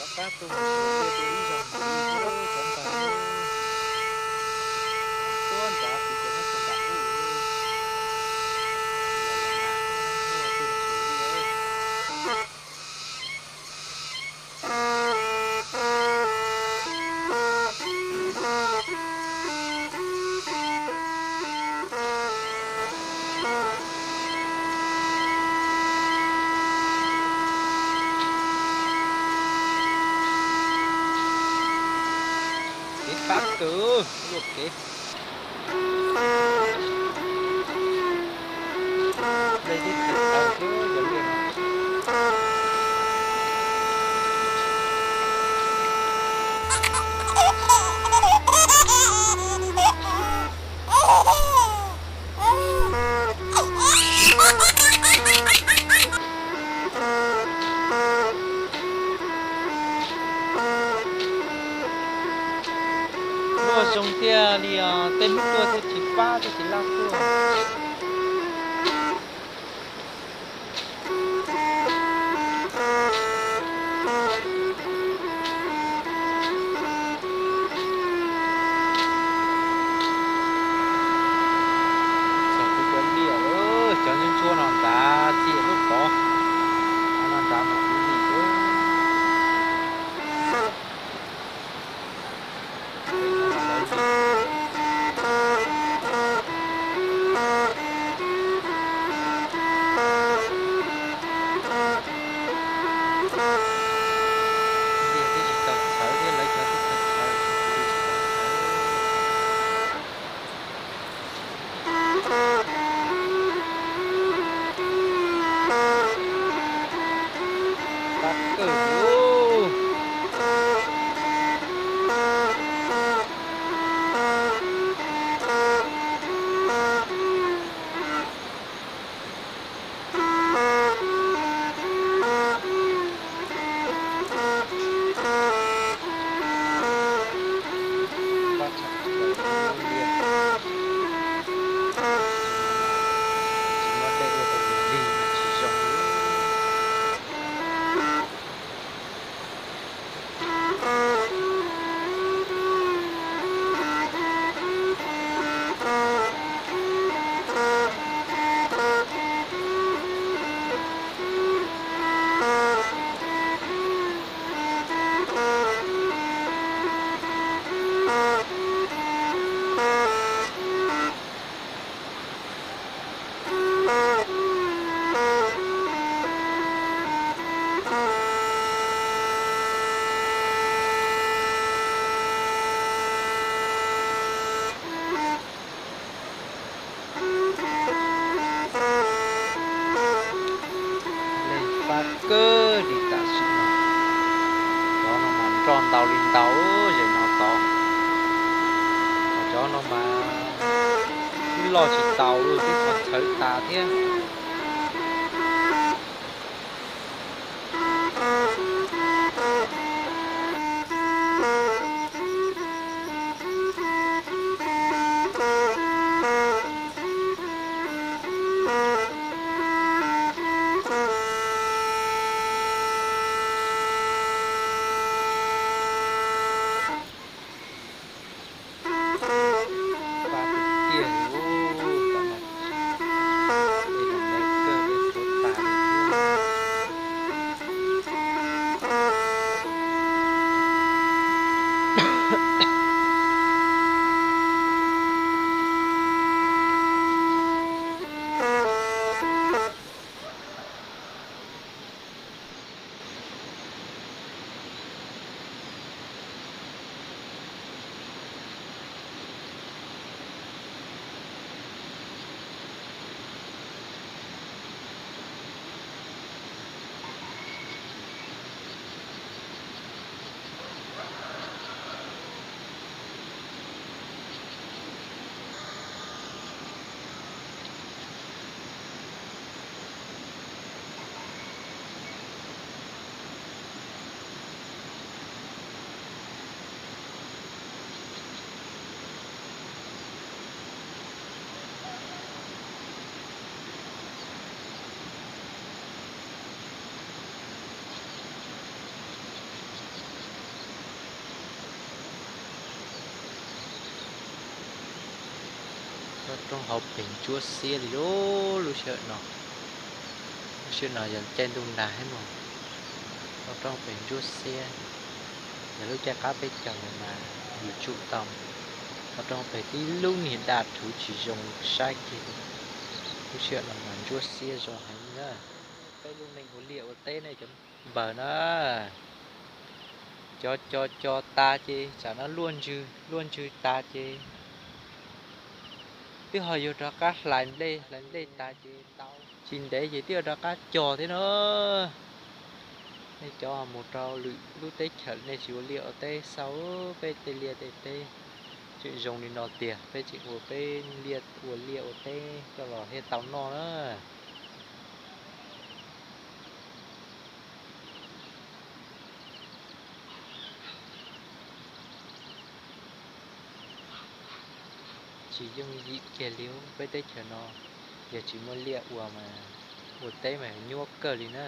Rov qab tuaj mus xyuas liaj dua ib zaug ntxiv thiab cov ntag. Tuaj nrad kuv cov nyob puag nram ub. Kev fab kawg, luaj kev. Dej twb txhawv txhawv thiab yog liaj no. Luaj zoo tiag li os, tej hnub tuaj thiaj tsis fab thiaj tsis laj tuaj. Txog kuv cov liaj, cov ntsuab ntsuab no nrad txias lub tod, no nrad mus kuv nim. Liaj twb tsis tau txhawv thiab, lawv cov twb txhawv txhawv, kuv tsis tau txhawv. Fab kawg li. Leej fab kawg li tam sim no. Cov no mas nroj ntau li ntau, zem no tod. Cov no mas twb loj tsis taus li, twb txhawv txhawv tas thiab. Fab tiag tiag li, tam no. Tau roob hauv pes ntsuab xiab li lub lub sij hawm no. Lub sij hawm no yog caij ntuj nag thiab no. Tau roob hauv pes ntsuab xiab. Yog lub caij qab peb caug no mas yus tsum tau. Tau roob hauv pes tib lub niag daj rhuv tsis zoo saib kiag li. Lub sij hawm no mas ntsuab xiab zoo heev na. Peb lub neej ua liaj ua teb ne cov npawg na. Co co co tas ces tsam no luaj ntsws luaj ntsws tas ces twb ho yuav rov qab hlais nplej hlais nplej tas ces tau tsis ntev ces twb yuav rov qab co thiab no. Nej cov mus rau lwm lub teb chaws nej tsis ua liaj ua teb xauj peb tej liaj tej teb tseem zoo li no tiag, peb tseem ua peb liaj ua liaj ua teb coj los thiaj tau noj na. Tsis yooj yim kiag li peb teb chaws no, yog tsis muaj liaj ua mas ua teb mas nyuaj kawg li na.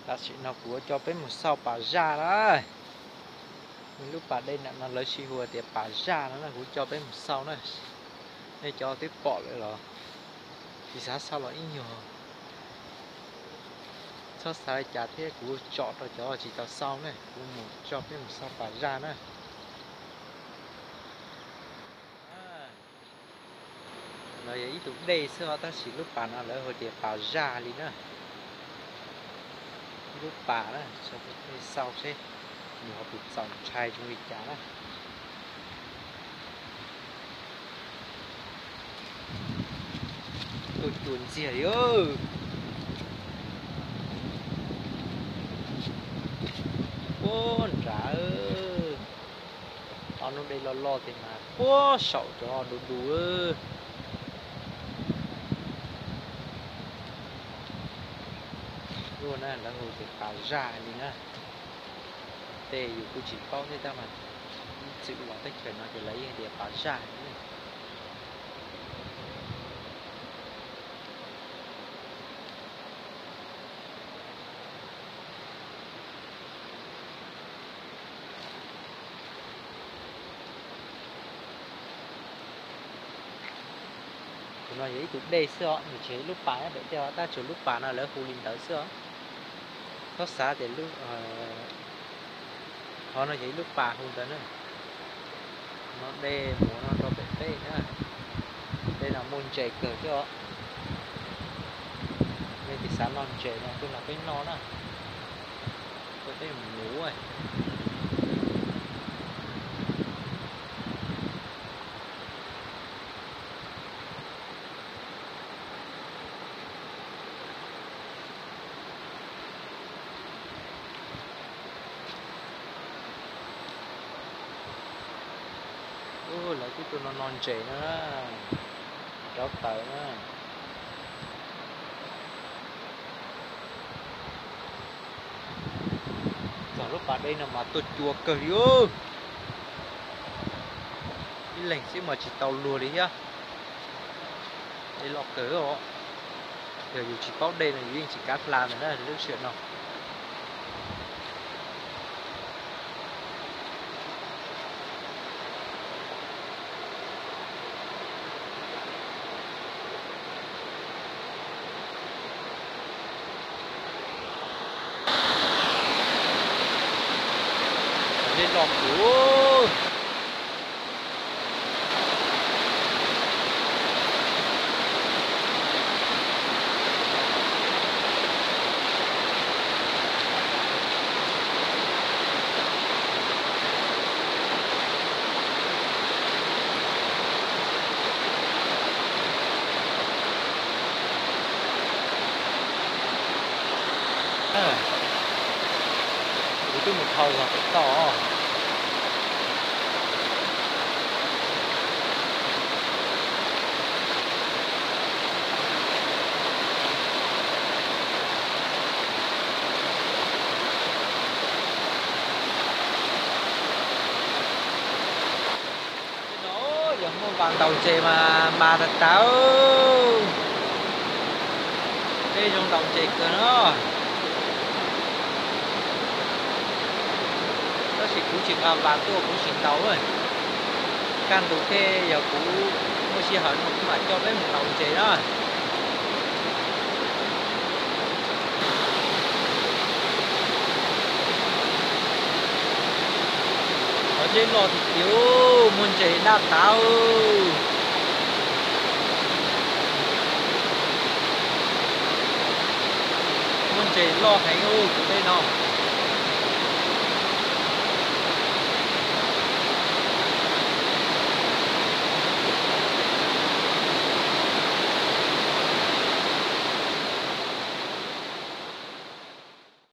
Tam sim no kuv yuav coj peb mus xauj pas zaj na. Lub pas dej nram no lawv sib hu tias pas zaj no na, kuv coj peb mus xauj na. Nej cov twb pom lawm los tsis xav xauj los ib nyuag txhob xav li cas thiab, kuv tsom rau cov tsis tau xauj ne, kuv mus coj peb mus xauj pas zaj na. No yog ib tug dej xwb os, tab sis lub pas no lawv hu tias pas zaj li na. Lub pas na, nej xauj seb nws ho puas txaus ntshai zoo li cas na. Tuaj cua ntxiag li. Puag nrad, ob lub dej loj loj tiag mas puag saum cov du du. Lub na lawv hu tias pas zaj li na. Tej yus kuj tsis paub thiab tab mas ib txwm los teb chaws no ces lawv yeej tias pas zaj li na. Tus no yog ib tug dej xwb os, nws tsis yog ib lub pas na, pem tej tab tsuas lub pas no lawv hu li ntawd xwb os. Txhob xav tias lub, qhov no yog ib lub pas hu ntawd na. No dej mus no rau pem peb na. Dej no muaj ntses kawg thiab os. Nej tsis xav noj ntses no tuaj nrog peb noj na. Tuaj peb mus nuv. Ub, lawv twb tuaj no no ntses no na, rauv taws na. Txog lub pas dej no mas tuaj cua kawg li. Ib leeg xwb mas tsis tau luag li thiab. Dej loj kawg os. Yog yus tsis paub dej no yus yeej tsis kav hla ntawm na lub sij hawm no. Dej loj kawg. Kuv twb mus dhau zog pem toj. Ntaus ntses mas mas tas tas. Peb zoo ntaus ntses kawg no. Tab sis kuv tsis nqa vas tuaj kuv tsis ntaus. Kaj ntug tej yog kuv muaj sij hawm no kuv mam coj peb mus ntaus ntses na. Qhov zeb loj tiag tiag, muaj ntses daj tas. Muaj ntses loj heev tus dej no.